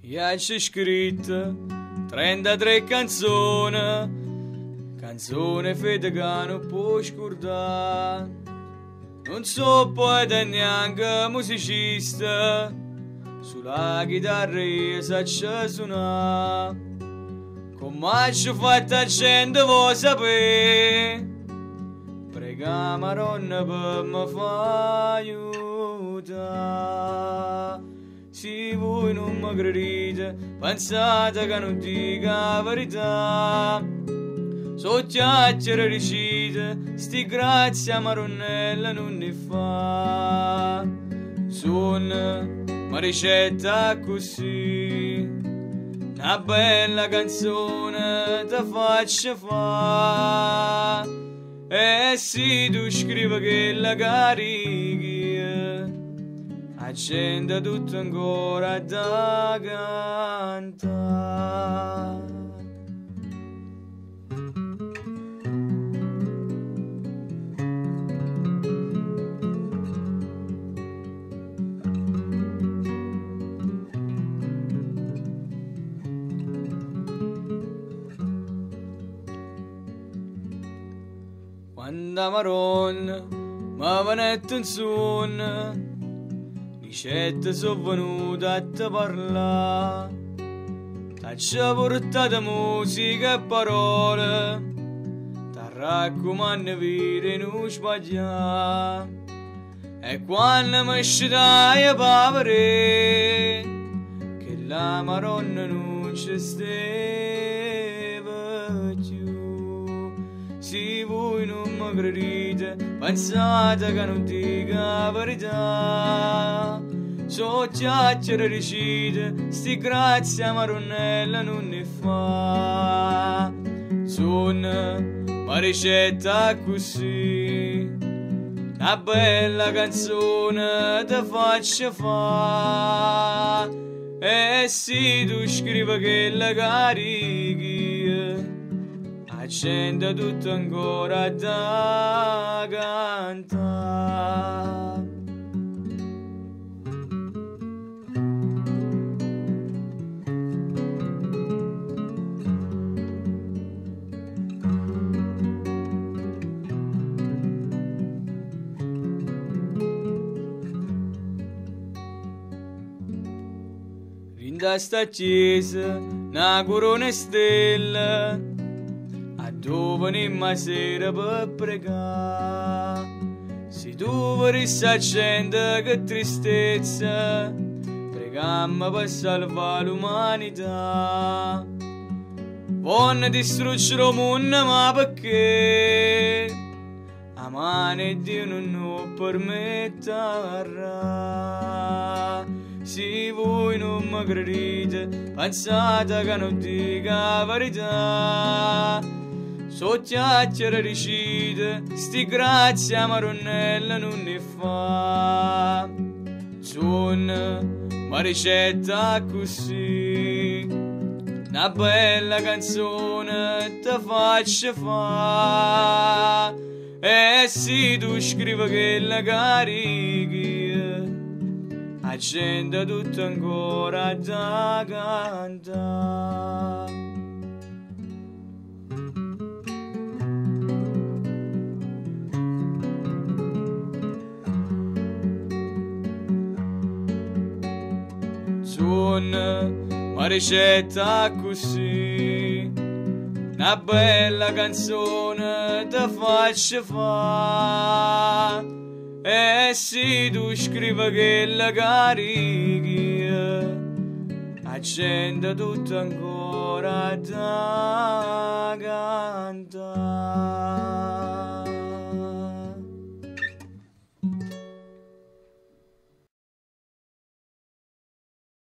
Io aggio scritto 33 canzoni, canzone fede che non può scordare. Non so poeta e neanche musicista, sulla chitarra io saccio suonare. Come aggio fatto a gente vuoi sapere? Prega Maronna per mi fa aiutare. Se voi non mi credete, pensate che non dica la verità. So chiacchiere riuscite, sti grazie a Maronnella non ne fa. Sono ma ricetta così, una bella canzone ti faccio fa. E se tu scrivi che la carichi, la gente tutto ancora da cantare. Quando Maronna mi venette in sonno, dicette sono venuta a te parlare. T'ha portato musica e parole, ti raccomando vire non sbagliare. E quando mi stai a pavere, che la Maronna non ci stava più. Se voi non mi credete, pensate che non dica la verità. So chiacchiere riuscite, sti grazie a Maronnella non ne fa. Sono ma ricetta così, una bella canzone ti faccio fa. E se tu scrivi che la carichi, la gente tutto ancora da cantare. Da sta chiesa una corona stella, a dove ne sera per pregare. Se tu vorresti accendere che tristezza, pregammo per salvare l'umanità. Vonno distruggere il mondo, ma perché? La mano di Dio non lo permetterà. Se voi non mi credete, pensate che non dica la verità. So chiacchiere riuscite, sti grazie a Maronnella non ne fa. Sono ma ricetta così, una bella canzone ti faccio fa. E se tu scrivi che la carichi, la gente tutto ancora da cantare. Sono ma ricetta così, una bella canzone ti faccio fa. E se tu scrivi che la carichi, la gente tutto ancora da cantare.